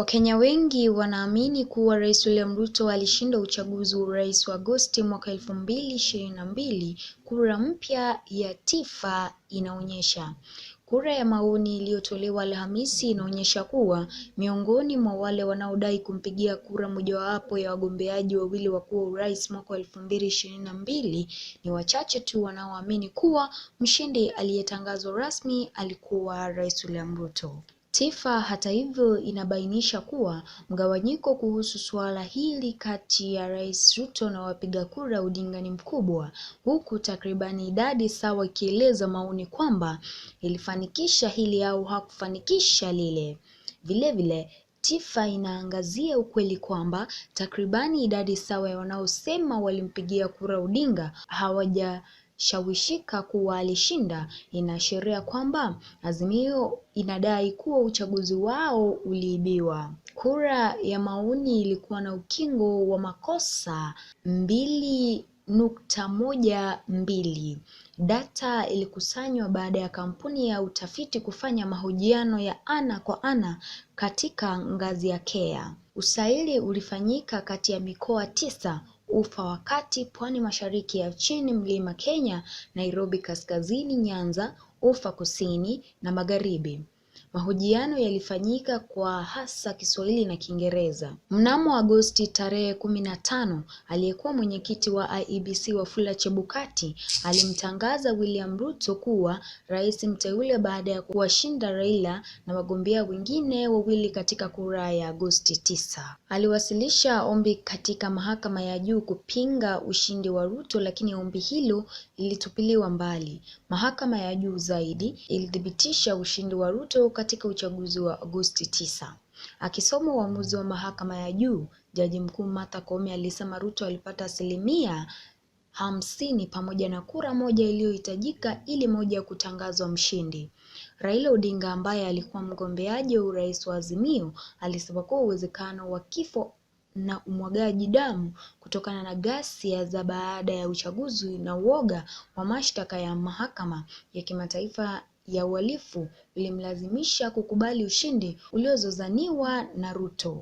Wakenya wengi wanaamini kuwa Rais William Ruto alishinda uchaguzi wa urais wa Agosti mwaka 2022, kura mpya ya TIFA inaonyesha. Kura ya maoni iliyotolewa Alhamisi inaonyesha kuwa miongoni mwa wale wanaodai kumpigia kura mojawapo ya wagombeaji wawili wakuu wa urais mwaka 2022 ni wachache tu wanaoamini kuwa mshindi aliyetangazwa rasmi alikuwa Rais William Ruto. TIFA hata hivyo inabainisha kuwa mgawanyiko kuhusu suala hili kati ya Rais Ruto na wapiga kura Odinga ni mkubwa, huku takribani idadi sawa ikieleza maoni kwamba ilifanikisha hili au hakufanikisha lile. Vilevile, TIFA inaangazia ukweli kwamba takribani idadi sawa ya wanaosema walimpigia kura Odinga hawajashawishika kuwa alishinda. Inaashiria kwamba Azimio inadai kuwa uchaguzi wao uliibiwa. Kura ya maoni ilikuwa na ukingo wa makosa 2.12. Data ilikusanywa baada ya kampuni ya utafiti kufanya mahojiano ya ana kwa ana katika ngazi ya KEA. Usaili ulifanyika kati ya mikoa 9: Ufa wa Kati, Pwani Mashariki ya Chini, Mlima Kenya, Nairobi Kaskazini, Nyanza, Ufa Kusini na Magharibi. Mahojiano yalifanyika kwa hasa Kiswahili na Kiingereza. Mnamo Agosti tarehe 15, aliyekuwa mwenyekiti wa IEBC Wafula Chebukati alimtangaza William Ruto kuwa rais mteule baada ya kuwashinda Raila na wagombea wengine wawili katika kura ya Agosti 9. Aliwasilisha ombi katika mahakama ya juu kupinga ushindi wa Ruto, lakini ombi hilo lilitupiliwa mbali. Mahakama ya juu zaidi ilithibitisha ushindi wa Ruto katika uchaguzi wa Agosti 9. Akisoma uamuzi wa mahakama ya juu, Jaji Mkuu Martha Koome alisema Ruto alipata 50% pamoja na kura moja iliyohitajika ili moja kutangazwa mshindi. Raila Odinga ambaye alikuwa mgombeaji wa urais wa Azimio alisema kuwa uwezekano wa kifo na umwagaji damu kutokana na ghasia za baada ya uchaguzi na uoga wa mashtaka ya mahakama ya kimataifa ya uhalifu ulimlazimisha kukubali ushindi uliozozaniwa na Ruto.